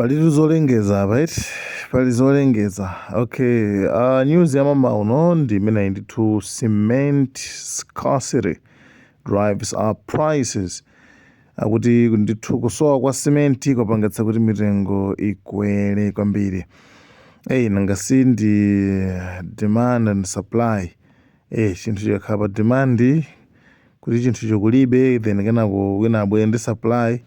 Palitu zolengeza apa eti, pali zolengeza. Okay, news ya mama uno ndi imeneyi ndithu: cement scarcity drives up prices. Akuti ndithu kusowa kwa simenti kwapangitsa kuti mitengo ikwere kwambiri. Eyi, nanga si ndi demand and supply? Chinthu chikakhala pa demand, kuti chinthucho kulibe, then kenako wina abwere ndi supply,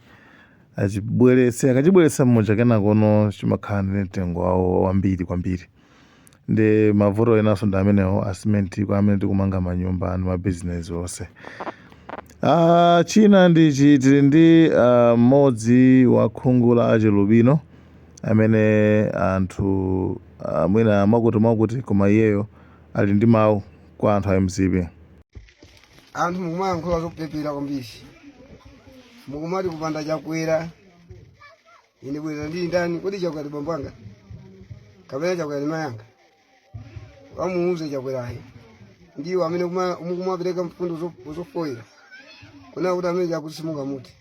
achibweretse. Akachibweretsa mmoja, kenakono chimakhala ndi mtengo wawo wambiri kwambiri. Ndi mavuto enanso ndi amenewo asimenti, kwa amene tikumanga manyumba ndi mabizinesi onse. China ndichi: tili ndi mmodzi wa khungu la achilubino amene anthu mwina mwakuti mwakuti, koma iyeyo ali ndi mawu kwa anthu a MCP. Anthu mukumayankhula zopepera kwambiri, mukumati kupanda Chakwera ine bweza ndili ndani? Kodi Chakwera ndi bambo anga kapena Chakwera ndi mayi anga? Wamuuze Chakwerayo ndiwo amene mukumapereka mfundo zofoyera kuna kuti amene chakuti simungamuti.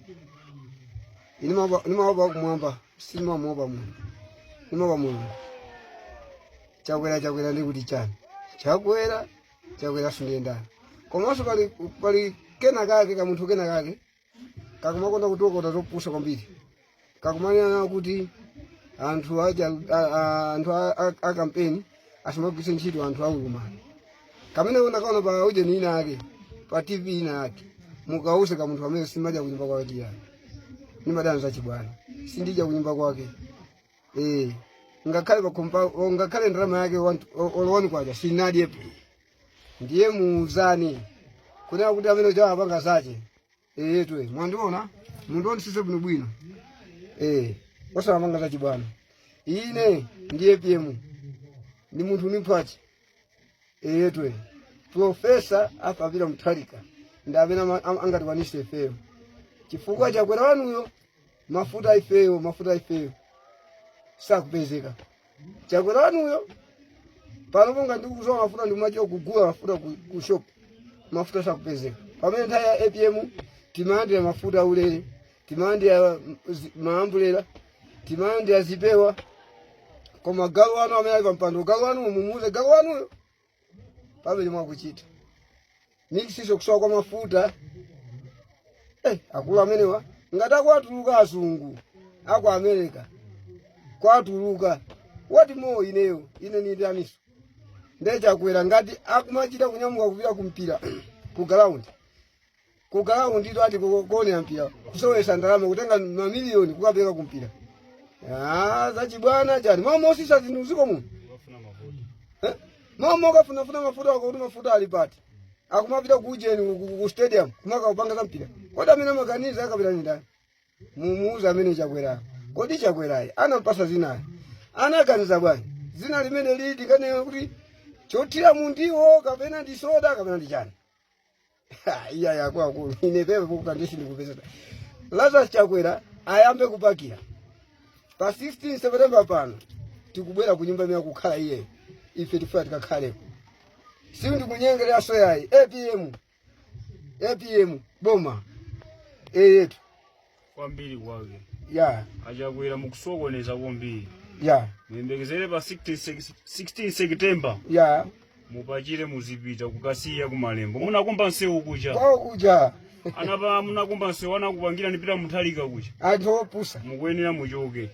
Ine nimaopa kumwamba, sindimamuopa munthu, nimaopa Mulungu. Chakwera, Chakwera ndi kuti chani? Chakwera, Chakwera sindiye ndani? Komanso pali kena kake kamunthu kena kake kakumakonda kutokota zopusa kwambiri, kakumanena kuti anthu aja anthu a kampeni asamagwiritse ntchito anthu aulumali. Kamene ndakaona pa ujeni ina ake, pa TV ina ake. Mukause kamunthu amene simadya kunyumba kwake tiyani, nimadana zachibwana, sindidya kunyumba kwake. Ngakhale pakhompa, ngakhale ndalama yake olo 1 kwacha sinadyepo. Ndiye muuzani kunena kuti amene chawa apanga zache. Twe mwandiona, mundionisise bwinobwino, osamapanga zachibwana. Ine ndiye APM, ndi munthu ni mphachi. Twe Professor Arthur Peter Mutharika ndi amene angatikwanise ifeyo, chifukwa Chakwera wanuyo, mafuta ifeyo, mafuta ifeyo sakupezeka. Chakwera wanuyo pano ponga ndikuzowa mafuta, ndikumachiwa kugula mafuta ku shop, mafuta sakupezeka, pamene nthawi ya APM timalandira mafuta aulere, timalandira maambulera, timalandira zipewa. Koma galu wanu amene ali pampando, galu wanu, mumuuze galu wanuyo pamene mwakuchita mikisiso kusowa kwa mafuta. Akulu amenewa ngati akwatuluka azungu aku America kwatuluka, what more ineyo? Ine nindaniso? Ndechakwera ngati akumachita kunyamuka kupita kumpira ku ground, ku ground ito ati kuonera mpira, kusowesa ndalama, kutenga mamiliyoni kukapereka kumpira. Ah, zachibwana chani? Mamosisa zinthu ziko muno. Eh? Mama ukafunafuna mafuta wako kuti mafuta ali pati, akumapita kuujeni ku stadium kumaka kupanga za mpira. Kodi amene amaganiza akapita ni ndani? Mumuuza amene Chakwerayo. Kodi Chakwerayo anampasa zinayo anaganiza bwanji? Zina limene lili tikanena kuti chothira mundiwo kapena ndi soda kapena ndi chani? Iya, yakwaakulu, ine pepe pokuta ndisi ndikupezeta. Lazarus Chakwera ayambe kupakira. Pa 16 September pano tikubwera ku nyumba imene akukhala iye, ife tifuna tikakhaleko. Siku ndikunyengerera soyayi. APM, APM boma eyetu. Kwambiri kwake. Ya. Achakwera mukusokoneza kwambiri. Ya. Muyembekezere pa 16 September. Ya. Mupachire muzipita kukasiya kumalembo munakumba nsewu kuja. Kwawo kuja. Anapa munakumba nsewu anakupangira nipita Mutharika kuja. Anthu opusa. Mukuyenera muchoke,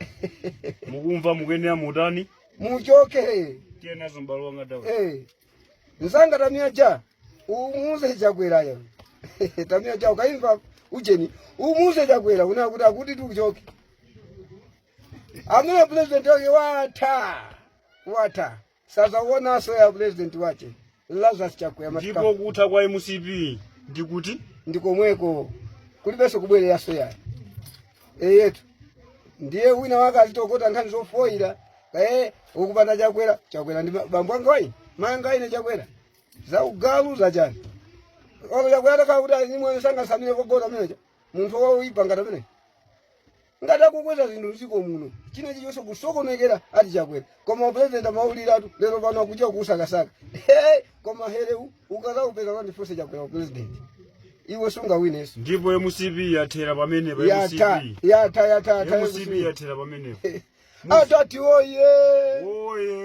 mukumva? Mukuyenera mutani? Muchoke. Tiye nazo, m'bale wanga Daudi. Nzanga Tamia Ja, umuze Chakwerayo. Tamia Ja, ukaimva ujeni, umuze Chakwera kuna kuti akuti tikuchoke. Amene president wake watha, watha, sazaonanso ya president wache Lazarus Chakwera. Ndipo kutha kwa MCP ndikuti ndikomweko, kulibenso kubwereranso yayi. Eyetu, ndiye wina wake azitokota nkhani zofoyira kaye ukupanda Chakwera. Chakwera ndi bambo anga wayi, mayi anga ine Chakwera, za ugalu zachani? Olo Chakwera atakhala kuti ali nimwe sangasamire kogota amenecha, munthu woyipa ngati amene ngati akukweza zinthu mdziko muno, china chilichonse kusokonekera, ati Chakwera. Koma president amauliratu lero pano akuja kuusakasaka. Hey, koma hereu ukazakupeza kandifunse Chakwera president. Iwe sungawinenso. Ndipo MCP yathera pamenepa. Yatha. MCP. Yatha, yatha, yatha. MCP yathera pamenepa. Atati oye! Oye!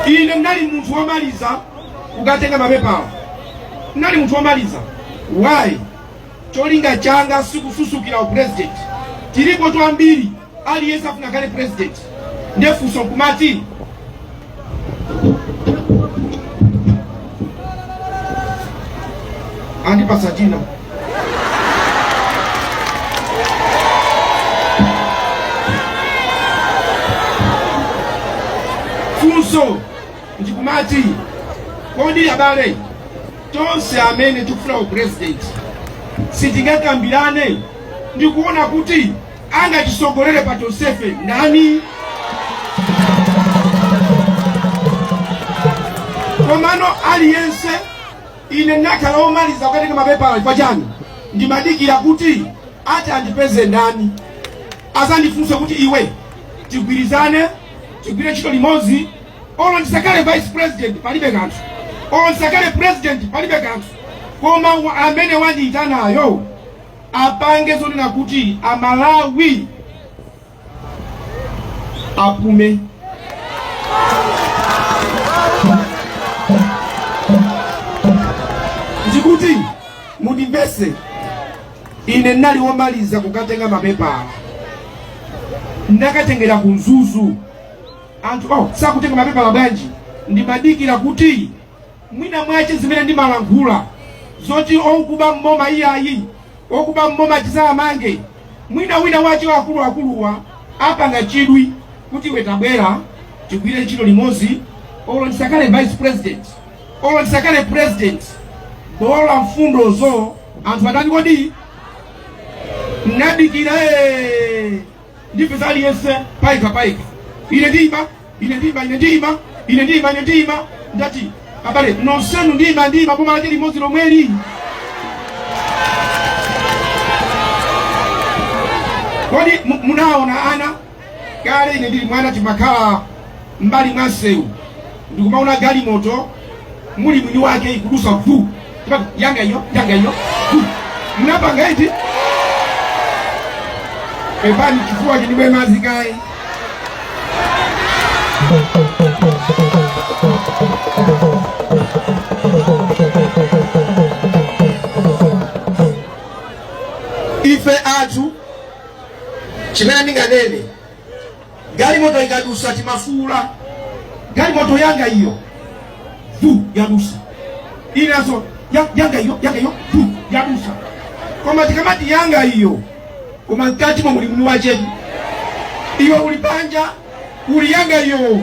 Ine ndinali munthu womaliza kukatenga mapepala, ndinali munthu womaliza. Why? Cholinga changa sikususukira upresident. Tilipo twambiri, aliyense afuna kale president. Ndefunso nkumati, andipasa china. Funso ndikumati, kodi abale tonse amene tikufuna upresident sitingakambirane ndikuona kuti angatisogolere pa tonsefe ndani? Komano aliyense, ine ndinakhala omaliza kukatenga mapepala chifukwa chani? Ndimadikira kuti ati andipeze ndani, azandifunse kuti iwe tigwirizane, tigwire ntchito limodzi. Olo ndisakale vice president palibe kanthu, olo ndisakale president palibe kanthu, koma amene wandiyitanayo apange zonena kuti Amalawi apume. Ndikuti mundimvese, ine ndinali womaliza kukatenga mapepala, ndakatengera ku Mzuzu. Anthu, oh, sakutenga mapepala bwanji? Ndimadikira kuti mwina mwache zimene ndimalankhula zoti okuba mboma iyayi, okuba mboma tisamange, mwina wina wache wakuluakuluwa apanga chidwi kuti iwe tabwera tigwire ntchito limodzi, olo ndisakale vice president, olo ndisakale president, bola mfundozo anthu atani. Kodi ndinadikira, ndipeza aliyense paika paika, ine ndiyima, ine ndiyima, ine ndiyima, ine ndiyima, ine ndiyima. Ndati, abale nonsenu ndiyima, ndiyima, boma lake limodzi lomweli. Kodi munaona ana kale, ine ndili mwana timakhala mbali mwa msewu ndikumaona galimoto muli mwini wake ikudusa vu. Timati, yanga iyo, yanga iyo, vu. Munapanga iti? Pepani, chifuwa chinibwe madzi kayi. Ife athu, chimene ndinganene, galimoto ikadusa timafuula, galimoto yanga iyo, vu, yadusa. Inaso yanga iyo, yanga iyo, vu, yadusa. Koma tikamati yanga iyo, koma mkati mwa muli mwini wachetu. Iwe uli panja, uli yanga iyo.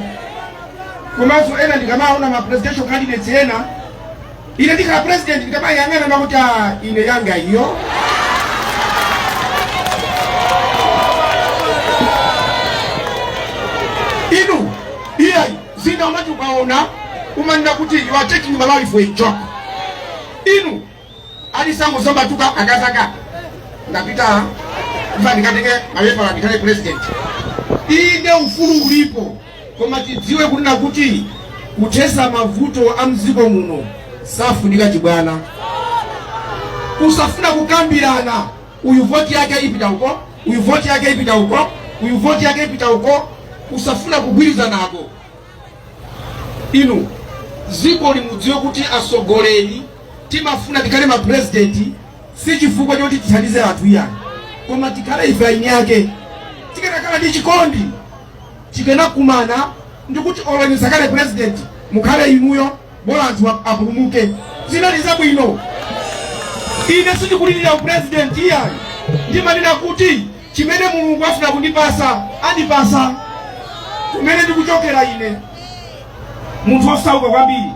Komanso ena ndikamaona ma presidential candidates ena, ine ndikhala president, ndikamayang'ana makuti, ah, ine yanga iyo. Inu iyayi, zina umati ukaona umanena kuti you are taking Malawi for a joke. Inu alisango zambatuka akazaka ndapita kufa ndikatenge mapepala ndikhale president. Inde, ufulu ulipo, koma tidziwe kunena kuti kuthesa mavuto a mdziko muno safunika chibwana, kusafuna kukambirana. Uyu voti yake ipita uko, uyu voti yake ipita uko, uyu voti yake ipita uko, kusafuna kugwirizanako. Inu, dziko limudziwe kuti atsogoleri timafuna tikhale mapurezidenti si chifukwa choti tithandize anthu iyani, koma tikhale ife aini ake. Tikanakhala ndi chikondi, tikanakumana ndikuti olo ndisakale president, mukhale inuyo, bola anthu apulumuke. Zinali zabwino. Ine sindikulirira upresident iyayi, ndimanena kuti chimene Mulungu afuna kundipasa andipasa. Kumene ndikuchokera ine, munthu osauka kwambiri,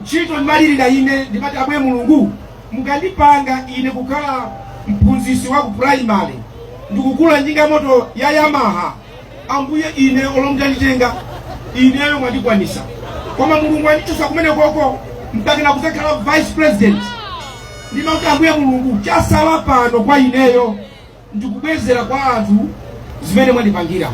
ntchito ndimalirira ine, ndimati, Ambuye Mulungu, mukandipanga ine kukhala mphunzitsi wa ku primary ndikugula njinga moto ya Yamaha, Ambuye, ine olo mutanditenga ineyo mwandikwanisa. Koma Mulungu andichosa kumene koko mpaka nakuzakhala vice president. Ndimati, Ambuye Mulungu, chasala pano kwa ineyo ndikubwezera kwa anthu zimene mwandipangira.